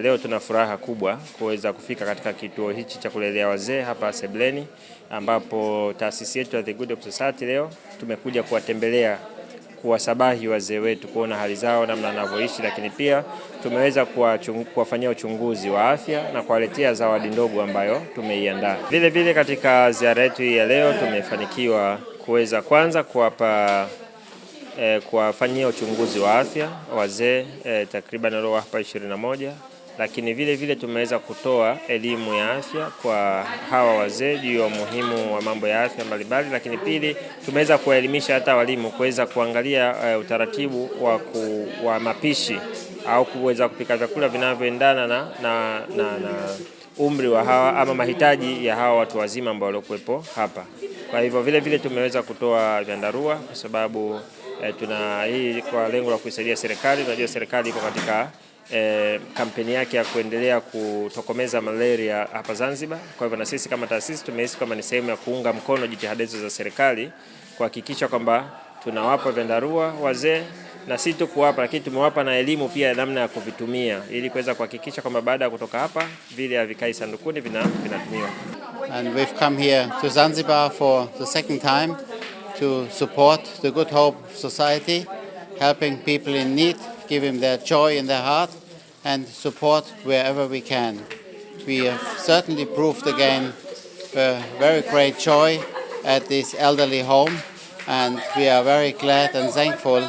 Leo tuna furaha kubwa kuweza kufika katika kituo hichi cha kulelea wazee hapa Sebleni, ambapo taasisi yetu ya The Good Hope Society leo tumekuja kuwatembelea, kuwasabahi wazee wetu, kuona hali zao, namna wanavyoishi, lakini pia tumeweza kuwafanyia uchunguzi wa afya na kuwaletea zawadi ndogo ambayo tumeiandaa. Vile vile katika ziara yetu hii ya leo tumefanikiwa kuweza kwanza kuwapa kuwafanyia uchunguzi wa afya wazee takriban walio hapa 21, lakini vile vile tumeweza kutoa elimu ya afya kwa hawa wazee juu ya umuhimu wa mambo ya afya mbalimbali, lakini pili tumeweza kuwaelimisha hata walimu kuweza kuangalia utaratibu wa mapishi au kuweza kupika vyakula vinavyoendana na umri wa hawa ama mahitaji ya hawa watu wazima ambao waliokuwepo hapa. Kwa hivyo vile vile tumeweza kutoa vyandarua kwa sababu tuna hii kwa lengo la kuisaidia serikali. Tunajua serikali iko katika kampeni yake ya kuendelea kutokomeza malaria hapa Zanzibar. Kwa hivyo na sisi kama taasisi tumehisi kama ni sehemu ya kuunga mkono jitihada hizo za serikali kuhakikisha kwamba tunawapa vyandarua wazee na si tu kuwapa, lakini tumewapa na elimu pia namna ya kuvitumia ili kuweza kuhakikisha kwamba baada ya kutoka hapa vile havikai sandukuni, vinatumiwa. And we've come here to Zanzibar for the second time to support the Good Hope Society, helping people in need, give them their joy in their heart, and support wherever we can. We have certainly proved again a very great joy at this elderly home, and we are very glad and thankful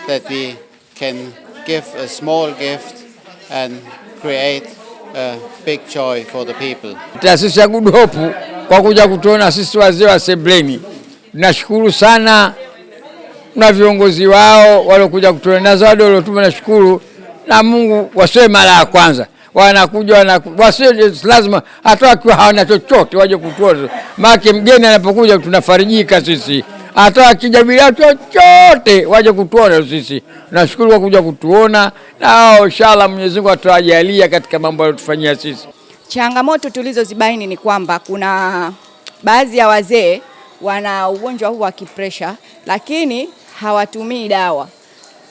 that we can give a small gift and create a big joy for the people. Taasisi ya Good Hope kwa kuja kutuona sisi wazee wa Sebleni, nashukuru sana na viongozi wao waliokuja kutuona na zawadi waliotuma, nashukuru na Mungu. Wasiwe mara ya kwanza wanakuja, wasiwe lazima, hata wakiwa hawana chochote waje kutuona, maana mgeni anapokuja tunafarijika sisi, hata akija bila chochote waje kutuona sisi. Nashukuru kwa kuja kutuona, na inshallah Mwenyezi Mungu atawajalia katika mambo aliyotufanyia sisi. Changamoto tulizozibaini ni kwamba kuna baadhi ya wazee wana ugonjwa huu wa kipresha, lakini hawatumii dawa.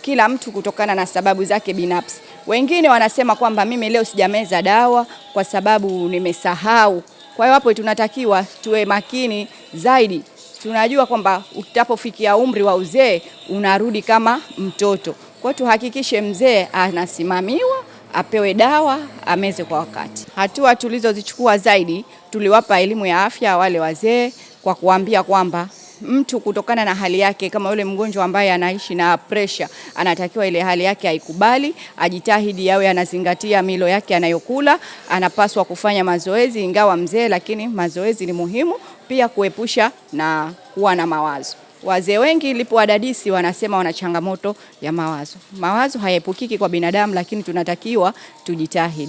Kila mtu kutokana na sababu zake binafsi. Wengine wanasema kwamba mimi leo sijameza dawa kwa sababu nimesahau. Kwa hiyo hapo tunatakiwa tuwe makini zaidi. Tunajua kwamba utapofikia umri wa uzee unarudi kama mtoto. Kwa hiyo tuhakikishe mzee anasimamiwa, apewe dawa, ameze kwa wakati. Hatua tulizozichukua zaidi, tuliwapa elimu ya afya wale wazee kwa kuambia kwamba mtu kutokana na hali yake, kama yule mgonjwa ambaye anaishi na pressure, anatakiwa ile hali yake aikubali, ajitahidi awe anazingatia milo yake anayokula, anapaswa kufanya mazoezi, ingawa mzee, lakini mazoezi ni muhimu pia, kuepusha na kuwa na mawazo. Wazee wengi wadadisi wanasema wana changamoto ya mawazo. Mawazo hayaepukiki kwa binadamu, lakini tunatakiwa tujitahidi.